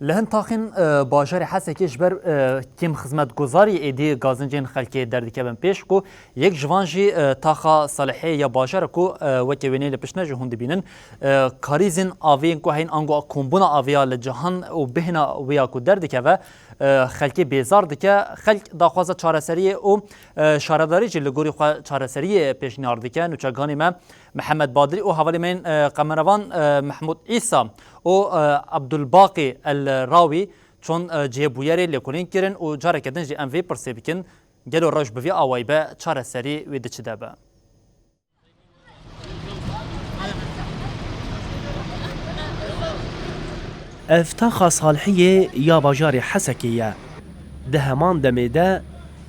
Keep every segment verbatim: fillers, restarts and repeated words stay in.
Li hin taxên, e, bajarê Hesekê ji ber, e, kêm xizmetguzarî êdî gazincên xelkê derdikevin pêş ku yek ji van jî, e, taxa Salihiyê ya bajarê ku, e, weke wêneyê li pişt ne jî hûn dibînin, e, karîzên avê yên ku heyîn ango kombûna avê ya li cihan û bêhna wê ya ku derdikeve, e, xelkê bêzar dike. Xelk daxwaza çareseriyê û, e, şaredarî jî li gorî xwe çareseriyê pêşniyar dike. Nûçeganê me Mihemed Badrî û hevalê me yên, e, kameravan, e, Mehmûd Îsa û, e, Abdulbaqî El Rawî çûn, e, cihê bûyerê lêkolîn kirin û careke din jî em vê pirsê bikin, gelo rewş bi vî awayî be çareserî wê di çi de be? Ev taxa Salihiyê ya bajarê Hesekê ye. Di heman demê de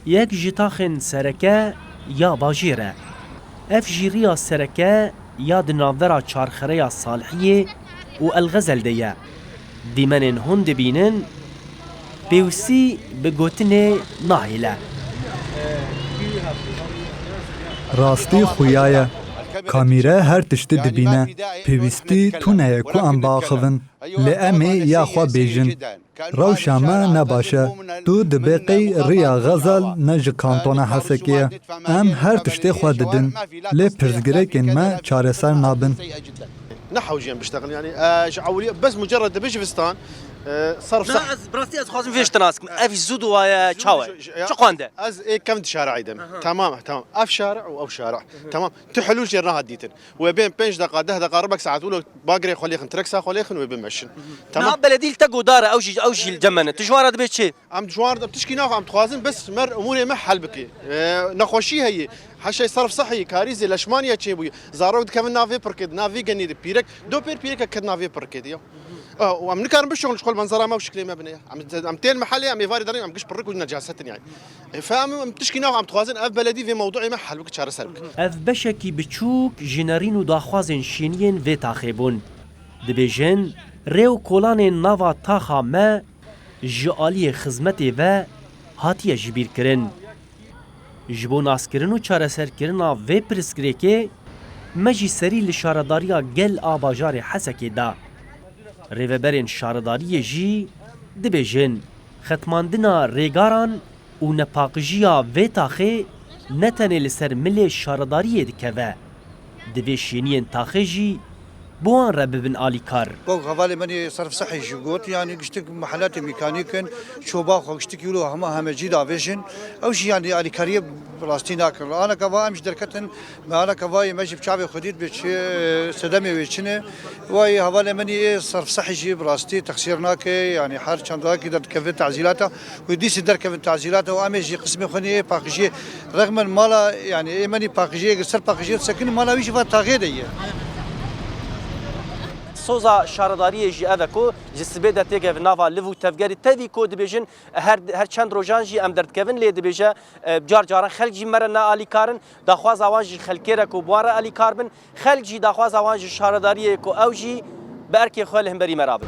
yek ji taxên sereke ya bajêr e. Ev jî riya sereke ya di navbera çarxereya Salihiyê û El Xezel de ye. Dîmenên hûn dibînin, pêwistî bi gotinê nahêle. Rastî xuya ye. Kamîre her tiştî dibîne. Pêwîstî tune ye ku em biaxivin. Lê em ê ya xwe bêjin. Rewşa me ne baş e. Tu dibê qey riya Xezel ne ji kantona Hesekê ye. Em her tiştê xwe didin. Lê pirsgirêkên me çareser nabin. نحو جيم بشتغل، يعني، آه، ش-، أولياء، بس مجرد دبي زستان، آه، صرف صح. Ez bi rastî ez xwazim vê ji te nas kim. Ev zû duwaye çawe? Çi qande? Ez ê kevin şare'î de. Aha. Tamam, tamam. Ev şare û ew şare. Tamam. Tu hilûl jê re hat dîtin. Wê bên pênc deqa, deh deqa, ribek saet wilo bagirê xwe lêxin, treksa xwe lêxin wê bimeşin. Tamam. Na beledî li te godar e, ew jî, ew jî li cem me ne. Tu ji wan re dibê çi? Em ji wan re tişkî naxwe, em dixwazin bes mer umûrê me hel bike. Ee, nexweşî heye. Heşê serf sehî, karîzê, leşmaniye çêbûye. Zarok dikevin nav vê pirkê de, nav vê genî de. Pîrek, do pêr pîreke ket nav vê pirkê de ya. Ee, û em nikarin bişon ji xwe li menzera me û şiklê me bine ya. Em, em tên mehelê, em êvarê derin, em giş pirik û necaset in yani. Ee, fe em, em tişkî naxwe, em dixwazin ev beledî vê mewduê me hel bike, çareser bike. Ev beşekî biçûk ji nerîn û daxwazên şêniyên vê taxê bûn. Dibêjin, rê û kolanên nava taxa me ji aliyê xizmetê ve hatiye jibîrkirin. Ji bo naskirin û çareserkirina vê pirsgirêkê me jî serî li şaredariya gel a bajarê Hesekê da. Rêveberên şaredariyê jî dibêjin, xetmandina rêgaran û nepaqijiya vê taxê ne tenê li ser milê şaredariyê dikeve, divê şêniyên taxê jî bi wan re bibin alîkar. Wek hevalê min ê Serf Sehî jî got, yanî giştik mehelatê mîkanîk in, çoba xwe giştik wilo hema hemecî davêjin. Ew jî yanî alîkariyê bi rastî nakin. Aneke va em ji derketin, me aneke va yê me jî bi çavê xwe dît, bi çi sedemê wê çi ne. Wayî hevalê min ê Serf Sehî jî bi rastî texsîr nake, yanî her çendakî derdikevin tazîlata. Wê dîsî derkevin tazîlata û em ê jî qismê xwe nê ê paqijiyê. Rexmen mala, yanî ê menî paqijiyê, ser paqijiyê disekinin, mala wî jî va taxê de ye. Soza şaredariyê jî ev e ku ji sibê de têkevin nava liv û tevgerê tevî ku dibêjin her, her çend rojan jî em derdikevin, lê dibêje, e, car caran xelk jî me re ne alîkar in. Daxwaza wan ji xelkê re ku bi wan re alîkar bin. Xelk jî daxwaza wan ji şaredariyê ku ew jî bi erkê xwe li hemberî me rabin.